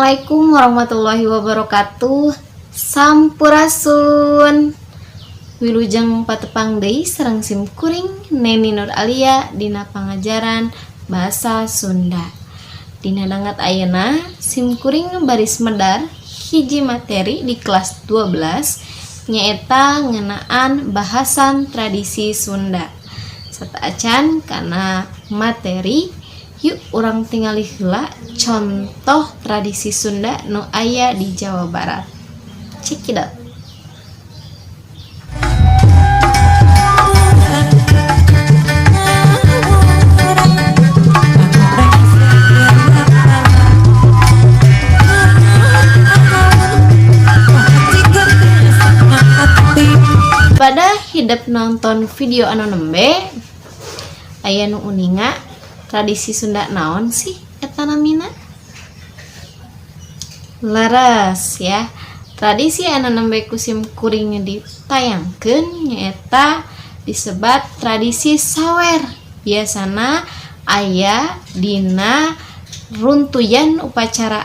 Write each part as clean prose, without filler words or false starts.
Assalamualaikum warahmatullahi wabarakatuh. Sampurasun. Wilujeng patepang deui sareng sim kuring Neni Nur Alia dina pangajaran bahasa Sunda. Dina danget ayeuna sim kuring baris medar hiji materi di kelas 12, nyaeta ngeunaan bahasan tradisi Sunda. Sateuacan kana materi, yuk urang tingali heula contoh tradisi Sunda nu aya di Jawa Barat. Cekidot. Pada hidep nonton video anu nembe, aya nu uninga tradisi Sunda naon sih eta namina? Leres ya, tradisi anu nembe ku sim kuring ditayangkeun nyaeta disebat tradisi sawer. Biasana aya dina runtuyan upacara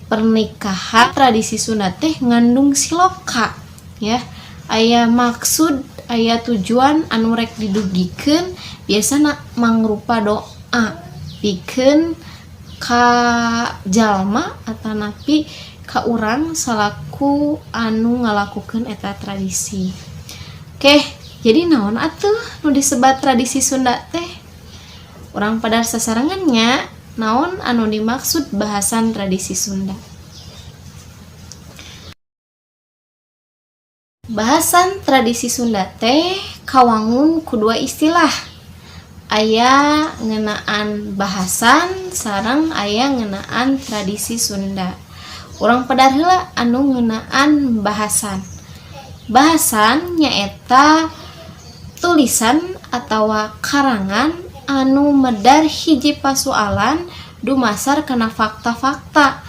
pernikahan. Tradisi Sunda teh ngandung siloka ya, aya maksud, aya tujuan anu rek didugikeun, biasana mangrupa doa pikeun ka jalma atanapi ka urang salaku anu ngalakukeun eta tradisi. Oke, jadi naon atuh nu disebat tradisi Sunda teh? Urang padar sasarengan nya, naon anu dimaksud bahasan tradisi Sunda. Bahasan tradisi Sunda teh kawangun ku dua istilah, aya ngeunaan bahasan sareng aya ngeunaan tradisi Sunda. Urang pedar heula anu ngeunaan bahasan. Bahasan nyaeta tulisan atawa karangan anu medar hiji pasualan dumasar kana fakta-fakta,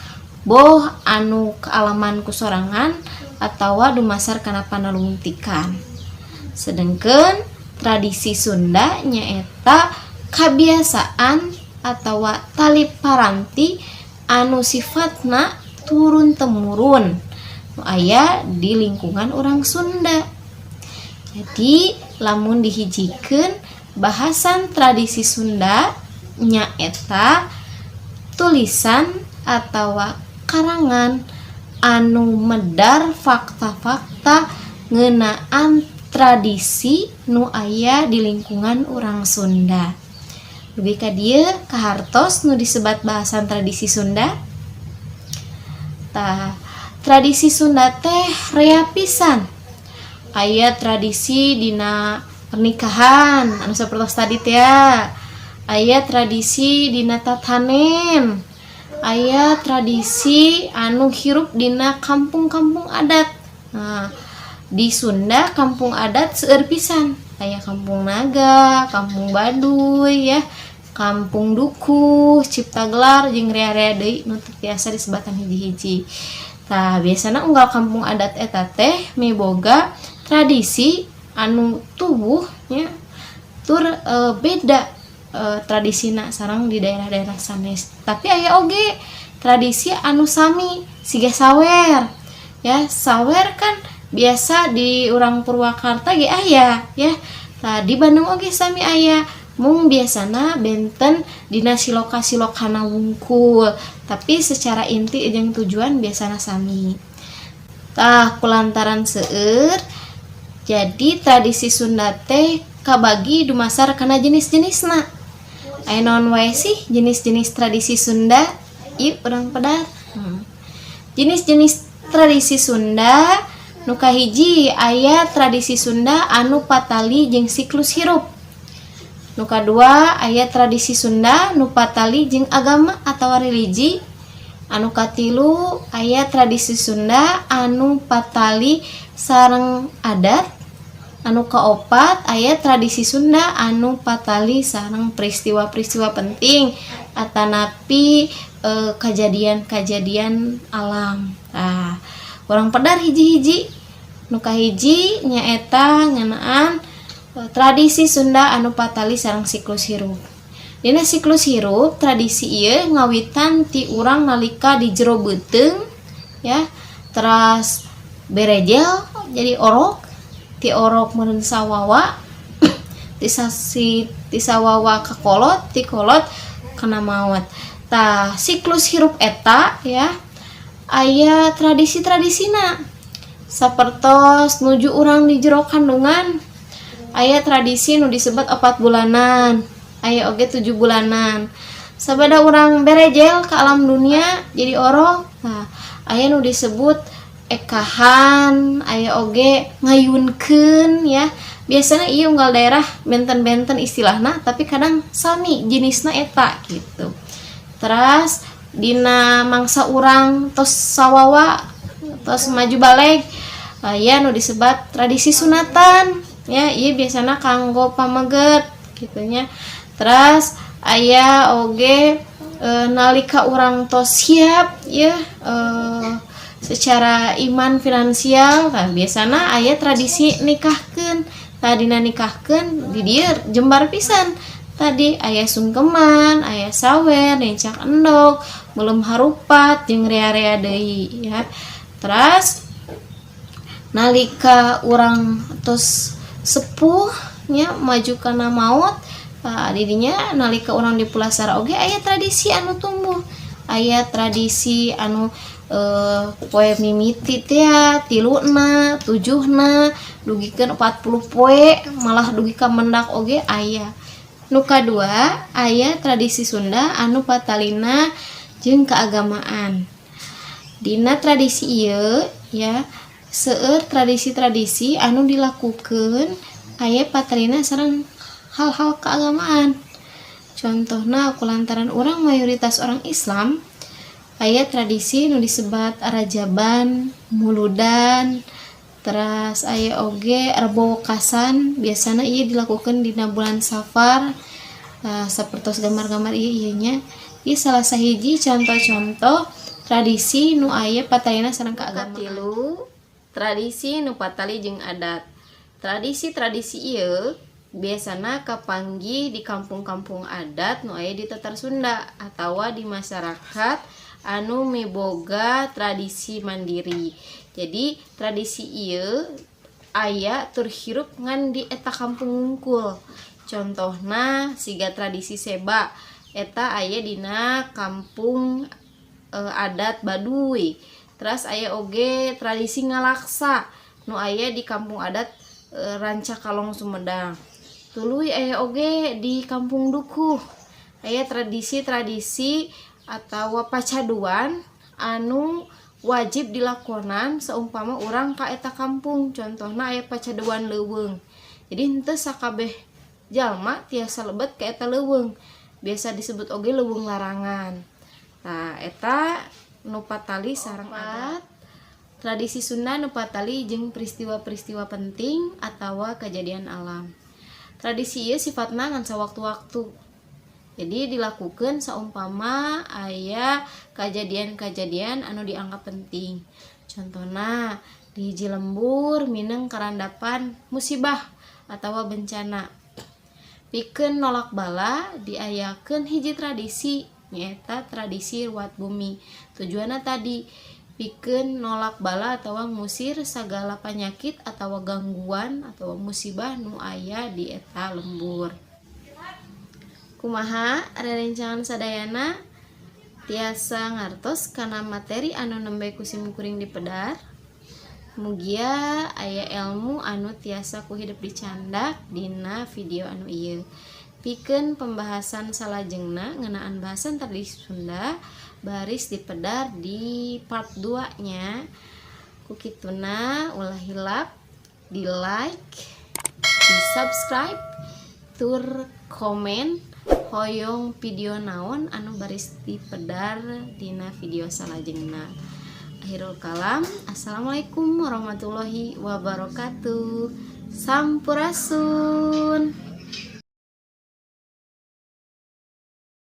boh anu kaalaman ku sorangan atawa dumasar kana panalungtikan. Sedengkeun tradisi Sunda nyaeta kabiasaan atawa tali paranti anu sifatna turun temurun nu aya di lingkungan orang Sunda. Jadi lamun dihijikeun, bahasan tradisi Sunda nyaeta tulisan atawa karangan anu medar fakta-fakta ngeunaan tradisi nu aya di lingkungan urang Sunda. Dugi ka dieu kahartos nu disebat bahasan tradisi Sunda? Tah, tradisi Sunda teh rea pisan. Aya tradisi dina pernikahan anu sapertos tadi teh ya. Aya tradisi dina tatanen, aya tradisi anu hirup dina kampung-kampung adat. Nah, di Sunda kampung adat seueur pisan, aya Kampung Naga, Kampung Baduy ya, Kampung Dukuh Ciptagelar, jeung rea-rea deui nu teu tiasa disebatan hiji-hiji. Tah, biasana unggal kampung adat eta teh miboga tradisi anu tubuh nya, tur beda tradisina sareng di daerah-daerah sanes. Tapi aya oge tradisi anu sami siga sawer ya. Sawer kan biasa di urang Purwakarta ge aya ya. Tah, di Bandung oge sami aya, mung biasana benten dina siloka-silokana wungkul, tapi secara inti jeung tujuan biasana sami. Tah, kulantaran seueur, jadi tradisi Sunda teh kabagi dumasar kana jenis-jenisna. Aya naon wae sih jenis-jenis tradisi Sunda? Yuk urang pedar. Jenis-jenis tradisi Sunda nu kahiji aya tradisi Sunda anu patali jeung siklus hirup. Nu kadua aya tradisi Sunda nu patali jeung agama atau religi. Anu katilu aya tradisi Sunda anu patali sareng adat. Anu kaopat aya tradisi Sunda anu patali sareng peristiwa-peristiwa penting atanapi kejadian-kejadian alam. Nah, urang pedar hiji-hiji. Nu kahiji nyaeta ngeunaan tradisi Sunda anu patali sareng siklus hirup. Dina siklus hirup, tradisi ieu ngawitan ti urang nalika di jero beuteung ya, teras berejel jadi orok, ti orok meureun sawawa, ti sasi ti sawawa ka kolot, ti kolot kana maot. Tah, siklus hirup eta ya aya tradisi-tradisina, sapertos nuju urang di jero kandungan aya tradisi nu disebut 4 bulanan, aya oge 7 bulanan. Sabada urang berejel ke alam dunia jadi orok, nah, aya nu disebut ekahan, aya oge ngayunkeun ya. Biasanya iya unggal daerah benten-benten istilahna, tapi kadang sami jenisna eta gitu. Terus dina mangsa urang tos sawawa, tos maju balig, aya nu disebat tradisi sunatan ya. Iya, biasanya kanggo pameget gitu nya. Terus aya oge nalika urang tos siap ya secara iman, finansial. Nah, biasanya aya tradisi nikahkeun. Tadina nikahkeun di dieu jembar pisan tadi, aya sungkeman, aya sawer, nincak endog, meuleum harupat, jeung rea-rea deui ya. Terus nalika urang tos sepuh nya, maju kana maut. Nah, didinya nalika urang di pulasara oge aya tradisi anu tumbuh, aya tradisi anu poe mimiti teh ya, 3na, 7na, dugikeun 40 poe, malah dugi ka mendak oge aya. Nu kadua, aya tradisi Sunda anu patalina jeung keagamaan. Dina tradisi ieu ya seueur tradisi-tradisi anu dilakukeun aya patalina sareng hal-hal keagamaan. Contohna, kulantaran urang mayoritas orang Islam, aya tradisi nu disebat rajaban, muludan, teras aya oge Rebo Wekasan. Biasana ieu dilakukan dina bulan Safar. Nah, sapertos gambar-gambar ieu, ieu nya ieu salah sahiji contoh-contoh tradisi nu aya patalina sareng keagamaan. Katilu, tradisi nu patali jeung adat. Tradisi-tradisi ieu biasana kapanggih di kampung-kampung adat nu aya di Tatar Sunda atawa di masyarakat anu miboga tradisi mandiri. Jadi tradisi ieu aya tur hirup ngan di eta kampung wungkul. Contohna siga tradisi seba, eta aya dina kampung adat Baduy. Terus aya oge tradisi ngalaksa nu aya di kampung adat Rancakalong, Sumedang. Tuluy aya oge di Kampung Dukuh aya tradisi-tradisi atau pacaduan anu wajib dilakonan seumpama urang ka eta kampung. Contohna aya pacaduan leuweung, jadi henteu sakabeh jalma tiasa lebet ka eta leuweung, biasa disebut oge leuweung larangan. Nah, eta nu patali sareng adat. Tradisi Sunda nu patali jeung peristiwa-peristiwa penting atawa kejadian alam. Tradisi ieu sifatna ngan sawaktu-waktu, jadi dilakukan saumpama aya kejadian-kejadian anu dianggap penting. Contohna di hiji lembur mineng karandapan musibah atau bencana, pikeun nolak bala diayakeun hiji tradisi, nyaeta tradisi ruat bumi. Tujuanna tadi pikeun nolak bala atau ngusir segala penyakit atau gangguan atau musibah nu aya di eta lembur. Kumaha rerencangan sadayana, tiasa ngartos kana materi anu nembe ku sim kuring dipedar? Mugia aya ilmu anu tiasa ku hidep dicandak dina video anu ieu. Pikeun pembahasan salajengna ngeunaan bahasan tradisi Sunda baris dipedar di part 2 nya. Ku kituna ulah hilap di like, di subscribe, tur komen hoyong video naon anu baris dipedar dina video salajengna. Akhirul kalam, assalamualaikum warahmatullahi wabarakatuh, sampurasun.